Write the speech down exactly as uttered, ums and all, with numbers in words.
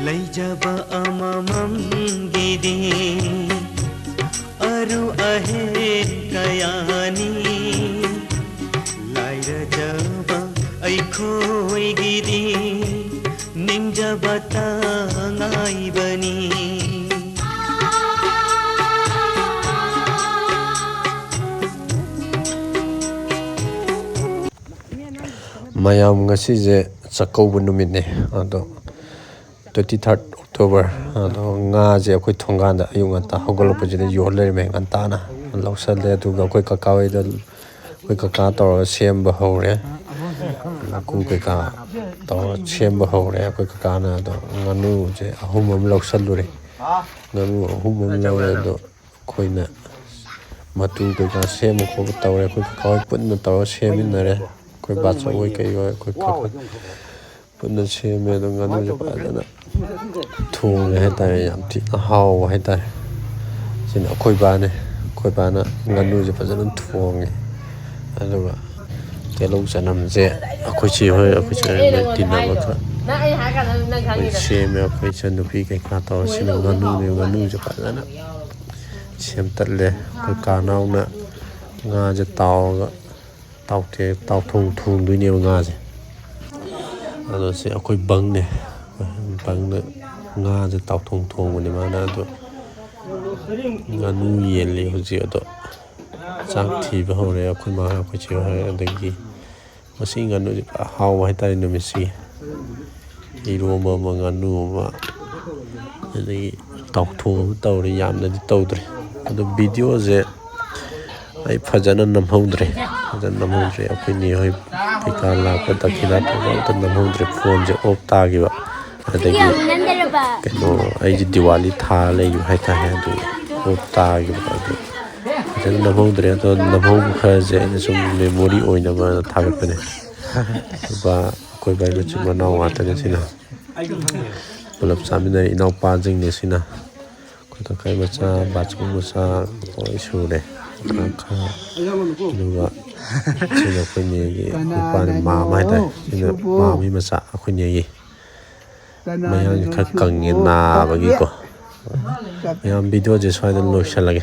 ꯂꯩꯖꯕ ꯑꯃꯃꯝꯒꯤꯗꯤ ꯑꯔꯨ ꯑꯍꯦꯟ ꯀꯌꯥꯅꯤ꯫ ꯂꯥꯏꯔꯖꯕ ꯑꯩꯈꯣꯏꯒꯤꯗꯤ ꯅꯤꯡꯖꯕꯇ ꯉꯥꯏꯕꯅꯤ꯫ ꯃꯌꯥꯝ, ꯉꯁꯤꯁꯦ ꯆꯥꯛꯀꯧꯕ ꯅꯨꯃꯤꯠꯅꯦ꯫ ꯑꯗꯣ twenty third October, ꯑꯗꯣ ꯉꯥꯁꯦ ꯑꯩꯈꯣꯏ ꯊꯣꯡꯒꯥꯟꯗ ꯑꯌꯨꯛ ꯉꯟꯇꯥ ꯍꯧꯒꯠꯂꯛꯄꯁꯤꯗ ꯌꯣꯜ ꯂꯩꯔꯝꯃꯦ꯫ ꯉꯟꯇꯥꯅ ꯂꯧꯁꯜꯂꯦ꯫ ꯑꯗꯨꯒ ꯑꯩꯈꯣꯏ ꯀꯀꯥ ꯍꯣꯏꯗ, ꯑꯩꯈꯣꯏ ꯀꯀꯥ ꯇꯧꯔꯒ ꯁꯦꯝꯕ ꯍꯧꯔꯦ꯫ ꯃꯀꯨ ꯀꯩꯀꯥ ꯇꯧꯔꯒ ꯁꯦꯝꯕ ꯍꯧꯔꯦ ꯑꯩꯈꯣꯏ ꯀꯀꯥꯅ꯫ ꯑꯗꯣ ꯉꯥꯅꯨꯁꯦ ꯑꯍꯨꯝ ꯑꯃ ꯂꯧꯁꯜꯂꯨꯔꯦ꯫ ꯉꯥꯅꯨ ꯑꯍꯨꯝ ꯑꯃ ꯂꯧꯔꯦ꯫ ꯑꯗꯣ ꯑꯩꯈꯣꯏꯅ ꯃꯇꯨ ꯀꯩꯀꯥ ꯁꯦꯝꯕ ꯈꯣꯠꯄ ꯇꯧꯔꯦ꯫ ꯑꯩꯈꯣꯏ ꯀꯀꯥ ꯍꯣꯏ ꯄꯨꯟꯅ ꯇꯧꯔꯒ ꯁꯦꯝꯃꯤꯟꯅꯔꯦ꯫ ꯑꯩꯈꯣꯏ ꯕꯥꯆꯧ ꯍꯣꯏ ꯀꯩ ꯍꯣꯏ ꯑꯩꯈꯣꯏ ꯈꯔ ꯈꯔ ꯄꯨꯟꯅ ꯁꯦꯝꯃꯦ꯫ ꯑꯗꯣ ꯉꯥꯅꯨꯁꯦ ꯐꯖꯅ ꯊꯣꯡꯉꯦ ꯍꯥꯏꯇꯥꯔꯦ꯫ ꯌꯥꯝ ꯊꯤꯅ ꯍꯥꯎꯕ ꯍꯥꯏꯇꯥꯔꯦ꯫ ꯁꯤꯅ ꯑꯩꯈꯣꯏ ꯕꯥꯅꯦ꯫ ꯑꯩꯈꯣꯏ ꯕꯥꯅ ꯉꯥꯅꯨꯁꯦ ꯐꯖꯅ ꯊꯣꯡꯉꯦ꯫ ꯑꯗꯨꯒ ꯇꯤꯜꯍꯧ ꯆꯅꯝꯁꯦ ꯑꯩꯈꯣꯏ ꯆꯦ ꯍꯣꯏ, ꯑꯩꯈꯣꯏ ꯆꯦ ꯍꯣꯏ ꯇꯤꯟꯅꯕ ꯈꯔ ꯑꯩꯈꯣꯏ ꯁꯦꯝꯃꯦ꯫ ꯑꯩꯈꯣꯏ ꯏꯆꯟꯅꯨꯄꯤ ꯀꯩꯀꯥ ꯇꯧꯔ ꯁꯤꯅ ꯉꯥꯅꯨꯅꯦ꯫ ꯉꯥꯅꯨꯁꯦ ꯐꯖꯅ ꯁꯦꯝꯇꯠꯂꯦ꯫ ꯑꯩꯈꯣꯏ ꯀꯥꯅꯥꯎꯅ ꯉꯥꯁꯦ ꯇꯥꯎꯔꯒ ꯇꯥꯎꯊꯦ-, ꯇꯥꯎꯊꯣꯡ ꯊꯣꯡꯗꯣꯏꯅꯦꯕ ꯉꯥꯁꯦ꯫ ꯑꯗꯣ ꯁꯤ ꯑꯩꯈꯣꯏ ꯕꯪꯅꯦ꯫ ꯕꯪꯅ ꯉꯥꯁꯦ ꯇꯥꯎꯊꯣꯡ ꯊꯣꯡꯕꯅꯦ ꯃꯥꯅ꯫ ꯑꯗꯣ ꯉꯥꯅꯨ ꯌꯦꯜꯂꯤ ꯍꯧꯖꯤꯛ꯫ ꯑꯗꯣ ꯆꯥꯛ ꯊꯤꯕ ꯍꯧꯔꯦ ꯑꯩꯈꯣꯏ ꯃꯥ, ꯑꯩꯈꯣꯏ ꯆꯦ ꯍꯣꯏ꯫ ꯑꯗꯒꯤ ꯉꯁꯤ ꯉꯥꯅꯨꯁꯦ ꯐꯖ ꯍꯥꯎꯕ ꯍꯥꯏꯇꯥꯔꯦ ꯅꯨꯃꯤꯠꯁꯤꯒꯤ꯫ ꯏꯔꯣꯝꯕ ꯑꯃ, ꯉꯥꯅꯨ ꯑꯃ, ꯑꯗꯒꯤ ꯇꯥꯎꯊꯣꯡ ꯑꯃ ꯇꯧꯔꯦ꯫ ꯌꯥꯝꯅꯗꯤ ꯇꯧꯗ꯭ꯔꯦ꯫ ꯑꯗꯣ ꯚꯤꯗꯤꯑꯣꯁꯦ ꯑꯩ ꯐꯖꯅ ꯅꯝꯍꯧꯗ꯭ꯔꯦ꯫ ꯐꯖꯅ ꯅꯝꯍꯧꯗ꯭ꯔꯦ꯫ ꯑꯩꯈꯣꯏ ꯅꯦ ꯍꯣꯏ ꯀꯩꯀꯥ ꯂꯥꯛꯄ ꯗꯈꯤꯅꯥ ꯇꯧꯕ ꯑꯝꯇ ꯅꯝꯍꯧꯗ꯭ꯔꯦ꯫ ꯐꯣꯟꯁꯦ ꯑꯣꯐ ꯇꯥꯈꯤꯕ꯫ ꯑꯗꯒꯤ ꯀꯩꯅꯣ, ꯑꯩꯁꯦ ꯗꯤꯋꯥꯂꯤ ꯊꯥ ꯂꯩꯈꯤꯕ ꯍꯥꯏꯇꯥꯔꯦ꯫ ꯑꯗꯨ ꯑꯣꯐ ꯇꯥꯈꯤꯕ꯫ ꯑꯗꯨ ꯐꯖꯅ ꯅꯝꯍꯧꯗ꯭ꯔꯦ꯫ ꯑꯗꯣ ꯅꯝꯍꯧꯕ ꯈꯔꯁꯦ ꯑꯩꯅ ꯁꯨꯝ ꯃꯦꯃꯣꯔꯤ ꯑꯣꯏꯅꯕ ꯊꯥꯒꯠꯄꯅꯦ꯫ ꯅꯨꯄꯥ ꯑꯩꯈꯣꯏ ꯕꯥꯏ ꯃꯆꯤꯟ ꯃꯅꯥꯎ ꯉꯥꯛꯇꯅꯦ ꯁꯤꯅ꯫ ꯄꯨꯂꯞ ꯆꯥꯃꯤꯟꯅꯔꯦ꯫ ꯏꯅꯥꯎꯄꯥꯁꯤꯡꯅꯦ ꯁꯤꯅ꯫ ꯑꯩꯈꯣꯏ ꯀꯀꯥꯏ ꯃꯆꯥ, ꯕꯥꯆꯧ ꯃꯆꯥ ꯂꯣꯏ ꯁꯨꯔꯦ꯫ ꯈꯔ, ꯑꯗꯨꯒ ꯁꯤꯅ ꯑꯩꯈꯣꯏ ꯅꯦꯒꯤ ꯅꯨꯄꯥꯅꯤ, ꯃꯥꯝꯃ ꯍꯥꯏꯇꯥꯔꯦ꯫ ꯁꯤꯅ ꯃꯥꯝꯃꯒꯤ ꯃꯆꯥ ꯑꯩꯈꯣꯏ ꯅꯦꯒꯤ꯫ ꯃꯌꯥꯡꯁꯦ ꯈꯔ ꯀꯪꯉꯦ ꯅꯥꯕꯒꯤꯀꯣ꯫ ꯃꯌꯥꯝ, ꯚꯤꯗꯤꯑꯣꯁꯦ ꯁ꯭ꯋꯥꯏꯗ ꯂꯣꯏꯁꯤꯜꯂꯒꯦ꯫